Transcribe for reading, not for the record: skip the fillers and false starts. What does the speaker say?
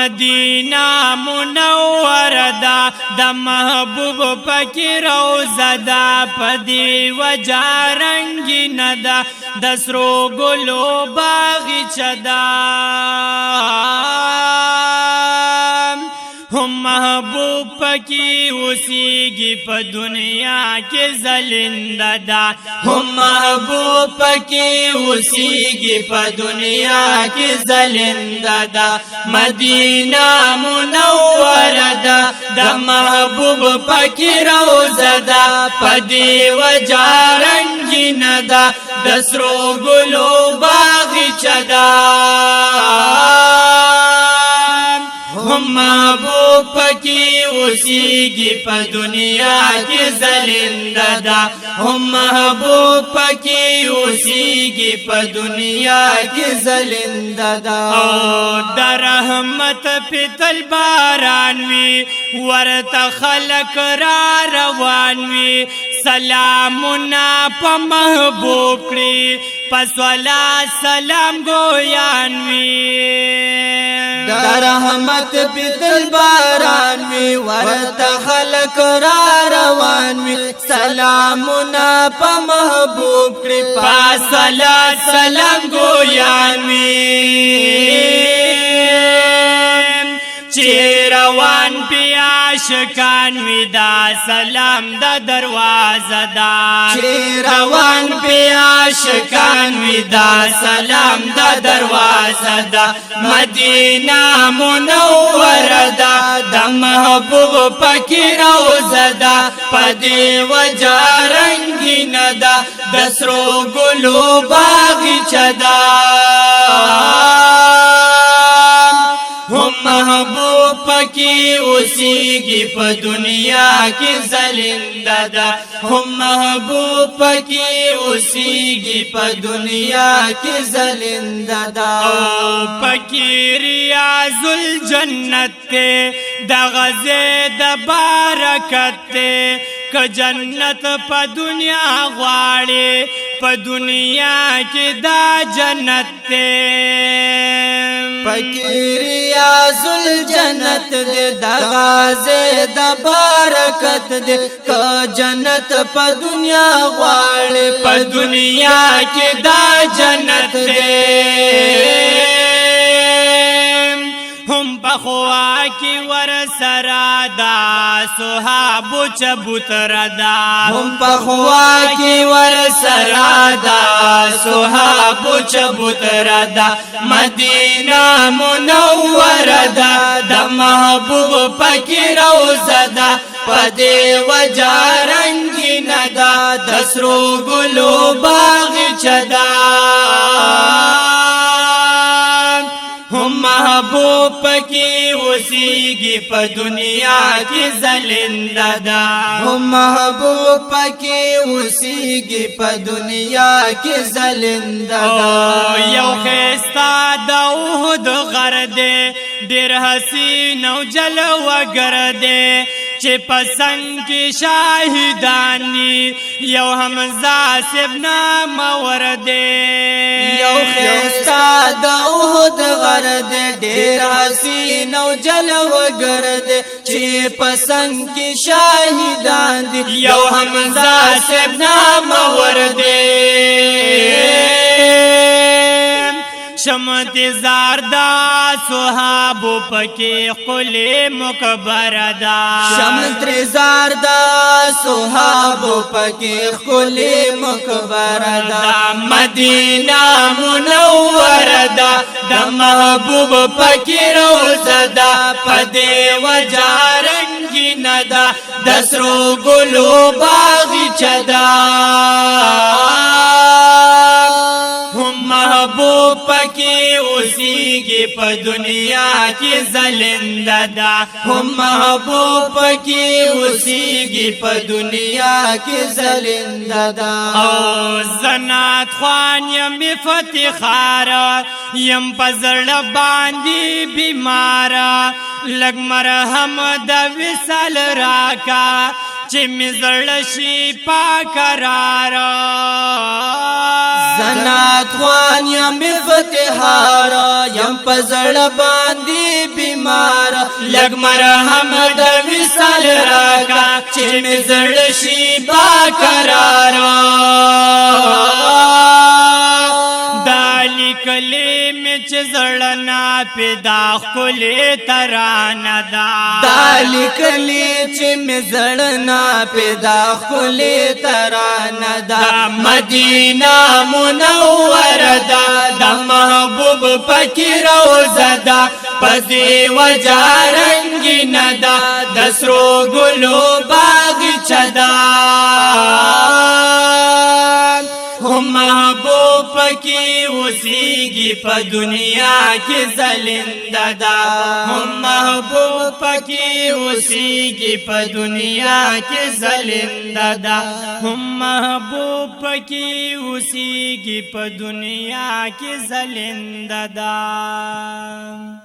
مدینه منوره ده، د محبوب پکې روضه ده، په دې وجه رنګینه ده، د سرو ګلو باغچه ده. هم محبوب پکې اوسېږي، په دنیا کې زلنده ده. هم محبوب پکې اوسېږي، په دنیا کې زلنده ده. مدینه منوره ده، د محبوب پکې روضه ده، په دې وجه رنګینه ده، د سرو ګلو باغچه ده. هم محبوب پکې اوسېږي، په دنیا کې زلنده ده. هم محبوب پکې اوسېږي، په دنیا کې زلنده ده. او د رحمت پتل باران وي، ورته خلق را روان وي، سلامونه په محبوب کړي، پس ولا سلام ګویان وي. د رحمت پتل باران وي، ورته خلق را روان وي، سلامونه په محبوب کړي، پس ولا سلام ګویان وي. چې روان پیاشکان وی، دا سلام د دروازه دا. چې روان پیاشکان وی، دا سلام د دروازه دا. مدینه منوره ده، د محبوب پکې روضه ده، په دې وجه رنګینه ده، د سرو ګلو باغچه ده. هم محبوب پکې اوسېږي، په دنیا کې زلنده ده. هم محبوب پکې اوسېږي، په دنیا کې زلنده ده. او پکې ریاض الجنت ته، د غزه د برکت ته. که جنت په دنیا غواړي، په دنیا کې دا جنت ته. پکې ریاض الجنت دې، د غازه د برکت دې. که جنت په دنیا غواړي، په دنیا کې دا جنت دی. هم پخوا کې ور سره دا صحابو چبوتر دا. هم پخوا کې ور سره دا صحابو چبوتر دا. مدینه منوره ده، د محبوب پکې روضه ده، په دې وجه رنګینه ده، د سرو ګلو باغچه ده. هم محبوب پکې اوسېږي، په دنیا کې زلنده ده. هم محبوب پکې اوسېږي، په دنیا کې زلنده ده. یو خستا د احد غر دی، ډیر حسین او جلوه دی، چې پسنګ کې شاهدان دي، یو حمزه صاحب نام ور دی. یو خستا د احد غر دی، ډیر حسین او جلوه دی، چې پسنګ کې شاهدان دي، یو حمزه صاحب نام ور دی. شمت زار دا صحابو پکې خلې مکبر دا. شمت زار دا صحابو پکې خلې مکبر دا. مدینه منوره ده، د محبوب پکې روضه ده، په دې وجه رنګینه ده، د سرو ګلو باغچه ده. هم محبوب پکې اوسېږي، په دنیا کې زلنده ده. هم محبوب پکې اوسېږي، په دنیا کې زلنده ده. او زنات خوان یم افتخار یم، په زړه باندې بیمار، لګ مرهم د وصال راکا، چې مې زړه شي پاکرار. زنات خوان یم فتحار، یم په زړه باندې بیمار، لګ مرهم د وصال راکا چې مې زړه شي پاکرار. دا لیکلې مې چې زړه نه پیدا ښکلې ترانه ده، دا لیکلې چې مې زړه نه پیدا ښکلې ترانه ده. مدینه منوره ده، د محبوب پکې روزه ده، پدې وجه رنګینه ده، د سرو ګلو باغچه ده. هم محبوب پکې اوسېږي په دنیا کې زلنده ده، هم محبوب پکې اوسېږي په دنیا کې زلنده ده، هم محبوب پکې اوسېږي په دنیا کې زلنده ده.